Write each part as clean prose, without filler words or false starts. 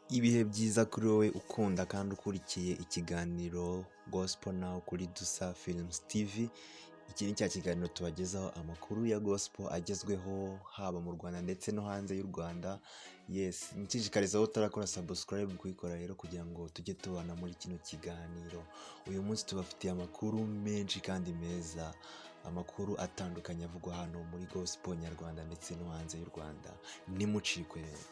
Ibihe byiza kuri wowe ukunda kandi ukurikiye ikiganiro Gospel Now kuri Dusa Films TV. Iki ni cya kiganiro tubagezaho amakuru ya gospel agezweho, haba mu Rwanda ndetse no hanze y'u Rwanda. Yes, nshishikariza wowe utarakora subscribe kuyikora rero, kugira ngo tujye tubana muri kino kiganiro. Uyu munsi tubafitiye amakuru menshi kandi meza, amakuru atandukanye avugwa hano muri gospel nyarwanda ndetse no hanze y'u Rwanda. Nimucikwe rero.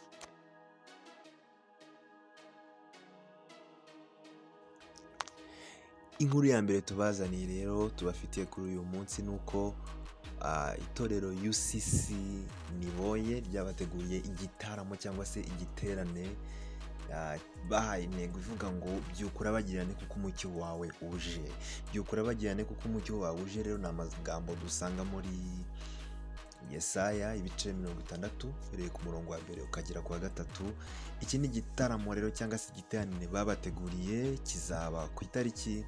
Inkuru ya mbere tubazaniye rero, tubafitiye kuri uyu munsi, ni uko itorero UCC Niboye ryabateguriye igitaramo cyangwa se igiterane, bahaye intego ivuga ngo "Byuka urabagirane kuko umucyo wawe uje". "Byuka urabagirane kuko umucyo wawe uje" rero ni amagambo dusanga muri Yesaya ibice 60, uhereye ku murongo wa mbere ukagera ku wa gatatu. Iki ni igitaramo rero cyangwa se igiterane babateguriye, kizaba ku itariki,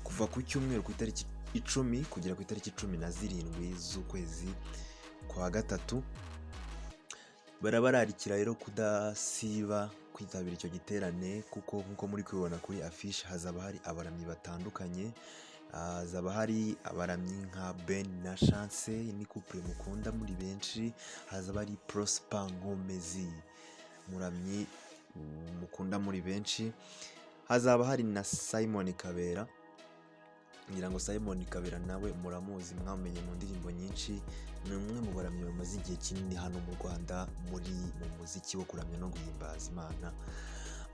kuva ku cyumweru ku itariki 10 kugera ku itariki 17 z'ukwezi kwa gatatu. Barabararikira rero kudasiba kwitabira icyo giterane, kuko nk'uko muri kubibona kuri afishe, hazaba hari abaramyi batandukanye. Hazaba hari abaramyi nka Ben na Chance, ni couple mukunda muri benshi. Hazaba hari Prosper Nkomezi, muramyi mukunda muri benshi. Hazaba hari na Simon Kabera. Ngira ngo Simon Kabera nawe muramuzi, mwamenye mu ndirimbo nyinshi. Ni umwe mu baramyi bamaze igihe kinini hano mu Rwanda mu muziki wo kuramya no guhimbaza Imana.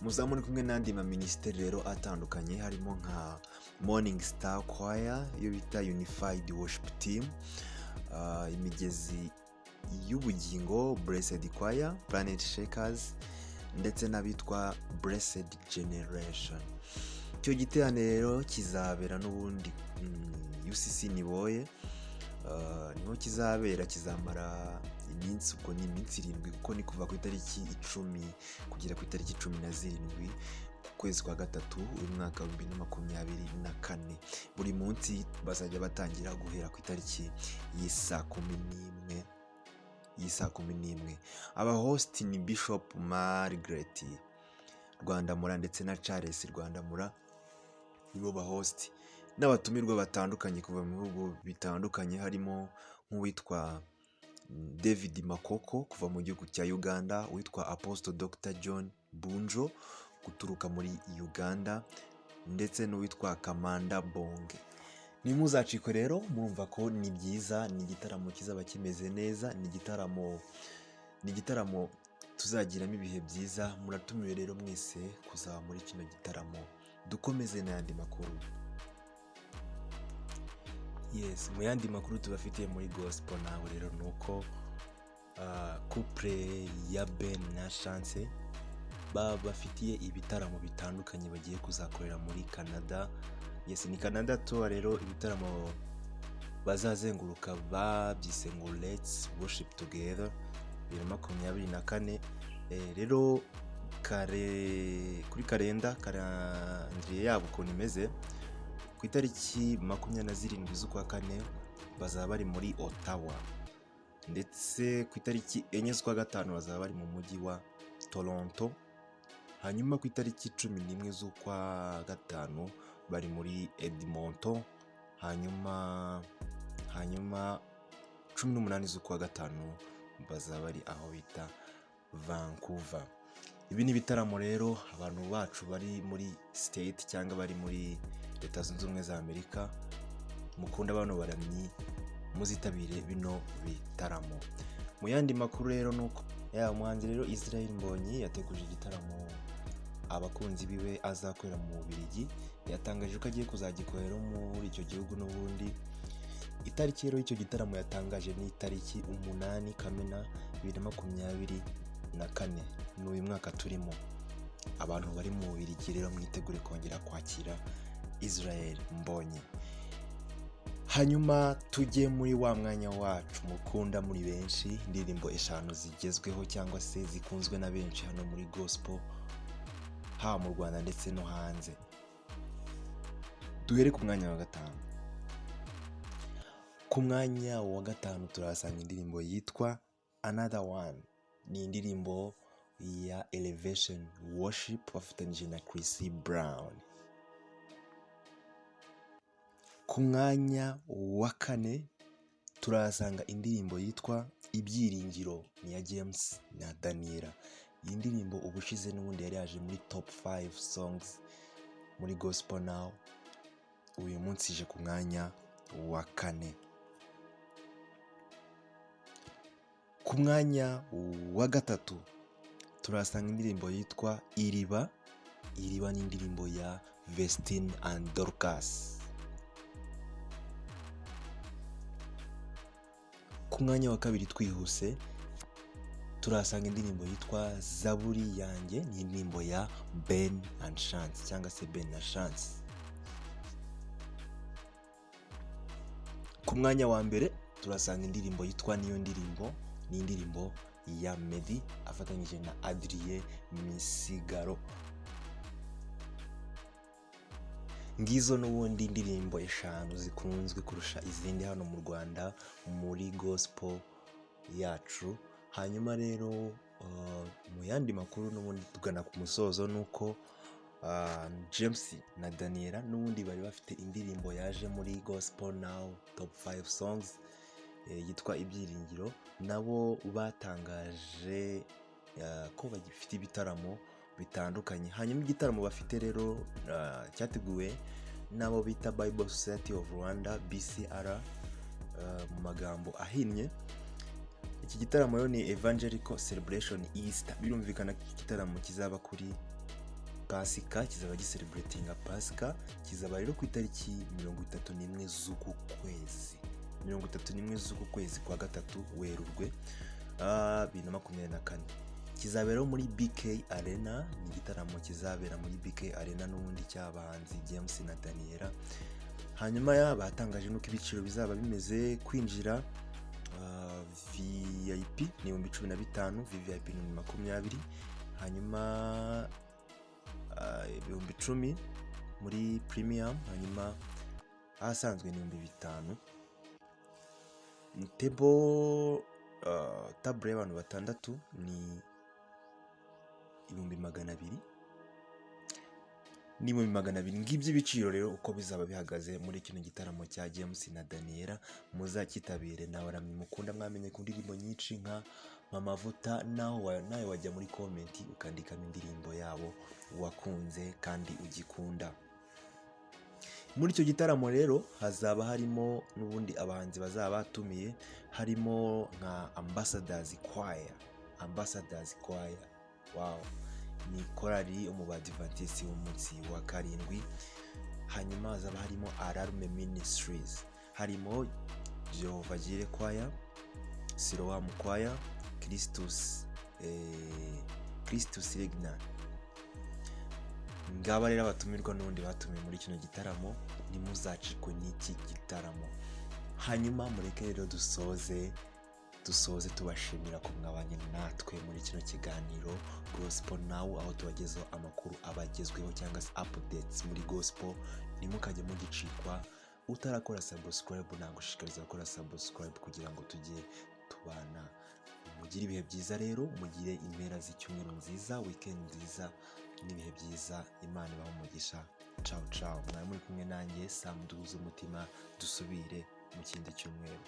Muzaba muri kumwe n'andi ma minisiteri rero atandukanye, harimo nka Morning Star Choir, iyo bita Unified Worship Team, Imigezi y'Ubugingo, Blessed Choir, Planet Shakers ndetse n'abitwa Blessed Generation. Icyo giterane rero kizabera n'ubundi UCC Niboye, niho kizabera. Kizamara iminsi, ubwo ni iminsi 7, kuko ni kuva ku itariki 10 kugera ku itariki 17 ku kwezi kwa gatatu uyu mwaka wa 2024. Buri munsi bazajya batangira guhera ku itariki y'isaa 11, y'isaa 11. Aba host ni Bishop Margaret Rwandamura ndetse na Charles Rwandamura, nibo ba host, n'abatumirwa batandukanye kuva mu bihugu bitandukanye, harimo nk'uwitwa David Makoko kuva mu gihugu cya Uganda, uwitwa Apostle Dr John Bunjo guturuka muri Uganda, ndetse n'uwitwa Kamanda Bonge. Ntimuzacikwe rero. Murumva ko ni byiza, ni igitaramo kizaba kimeze neza, ni igitaramo tuzagiramo ibihe byiza. Muratumiwe rero mwese kuzaba muri kino gitaramo. Dukomeze n'ayandi makuru. Yes, mu yandi makuru tubafitiye muri gospel nawe rero ni uko couple ya Ben na Chance bafitiye ibitaramo bitandukanye bagiye kuzakorera muri Canada. Yes, ni Canada tour rero. Ibitaramo bazazenguruka babyise ngo "Let's Worship Together 2024". Rero kare kuri kalenda, calendrier yabo ukuntu imeze, ku itariki 27 z'ukwa kane bazaba bari muri Ottawa, ndetse ku itariki 4 z'ukwa gatanu bazaba bari mu mujyi wa Toronto, hanyuma ku itariki 11 z'ukwa gatanu bari muri Edmonton, hanyuma 18 z'ukwa gatanu bazaba bari aho bita Vancouver. Ibi ni ibitaramo rero abantu bacu bari muri state cyangwa bari muri Leta Zunze Ubumwe za Amerika mukunda bano baramyi, muzitabire bino bitaramo. Mu yandi makuru rero ni uko ya umuhanzi rero Israel Mbonyi yateguje igitaramo abakunzi biwe azakorera mu Bubiligi. Yatangaje ko agiye kuzagikorera muri icyo gihugu n'ubundi. Itariki rero y'icyo gitaramo yatangaje ni itariki 8 Kamena 2024, ni uyu mwaka turimo. Abantu bari mu Bubiligi rero mwitegure kongera kwakira Israel Mbonyi. Hanyuma tujye muri wa mwanya wacu mukunda muri benshi, indirimbo eshanu zigezweho cyangwa se zikunzwe na benshi hano muri gospel, haba mu Rwanda ndetse no hanze. Duhere ku mwanya wa gatanu. Ku mwanya wa gatanu turahasanga indirimbo yitwa "Another One". Ni indirimbo ya Elevation Worship bafatanyije na Chris Brown. Ku mwanya wa kane turahasanga indirimbo yitwa Ibyiringiro, ni iya James na Daniella. Iyi ndirimbo ubushize n'ubundi yari yaje muri top 5 songs muri Gospel Now, uyu munsi ije ku mwanya wa kane. Ku mwanya wa gatatu turahasanga indirimbo yitwa Iriba. Iriba ni indirimbo ya Vestine and Dorcas. Ku mwanya wa kabiri twihuse turahasanga indirimbo yitwa Zaburi yanjye, ni indirimbo ya Ben and Chance cyangwa se Ben na Chance. Ku mwanya wa mbere turasanga indirimbo yitwa Niyo ndirimbo, ni indirimbo ya Meddy afatanyije na Adrien Misigaro. Ngizo n'ubundi indirimbo 5 zikunzwe kurusha izindi hano mu Rwanda muri gospel yacu. Hanyuma rero mu yandi makuru n'ubundi tugana ku musozo nuko James na Daniella n'ubundi bari bafite indirimbo yaje muri Gospel Now Top 5 Songs yitwa Ibyiringiro, nabo batangaje ko bagifite ibitaramo bitandukanye. Hanyuma igitaramo bafite rero cyateguwe n'abo bita Bible Society of Rwanda BCR mu magambo ahinnye. Iki gitaramo rero ni Evangelical Celebration Easter. Birumvikana ko iki gitaramo kizaba kuri Pasika, kizaba giselebratinga Pasika, kizaba rero ku itariki 31 z'uku kwezi, 31 z'uku kwezi kwa gatatu Werurwe 2024. Kizabera muri BK Arena, ni igitaramo kizabera muri BK Arena n'ubundi cy'abahanzi James na Daniella. Hanyuma batangaje nuko ibiciro bizaba bimeze. Kwinjira VIP ni 15,000, VVIP ni 20,000, hanyuma 10,000 muri premium, hanyuma ahasanzwe ni 5,000. Table tabure y'abantu 6 ni 200,000, ni 200,000. Ngibyo ibiciro rero uko bizaba bihagaze muri kino gitaramo cya James na Daniella. Muzakitabire, nabaramyi mukunda mwamenye ku ndirimbo nyinshi nka Mama Vuta. Nawe wajya muri comment ukandikamo indirimbo yabo wakunze kandi ugikunda. Muri icyo gitaramo rero hazaba harimo n'ubundi abahanzi bazaba batumiye, harimo nka Ambassadors Choir. Ambassadors Choir, wow, ni korali yo mu Badivantisi w'umunsi wa karindwi. Hanyuma hazaba harimo Alarme Ministries, harimo Jehovah Jireh Choir, Siloam Choir, Christus Regnant. Ngaba rero abatumirwa n'ubundi batumiwe muri kino gitaramo, ntimuzacikwe n'iki gitaramo. Hanyuma mureke rero dusoze tubashimira ko mwabanye natwe muri kino kiganiro Gospel Now, aho tubagezaho amakuru abagezweho cyangwa se updates muri gospel. Ntimukajye mugicikwa. Utarakora subscribe nagushishikariza gukora subscribe kugira ngo tujye tubana. Mugire ibihe byiza rero, mugire impera z'icyumweru nziza, weekend nziza n'ibihe byiza. Imana ibahe umugisha. Ciao ciao. Mwari muri kumwe nanjye Sam Duhuze Umutima, dusubire mu kindi cyumweru.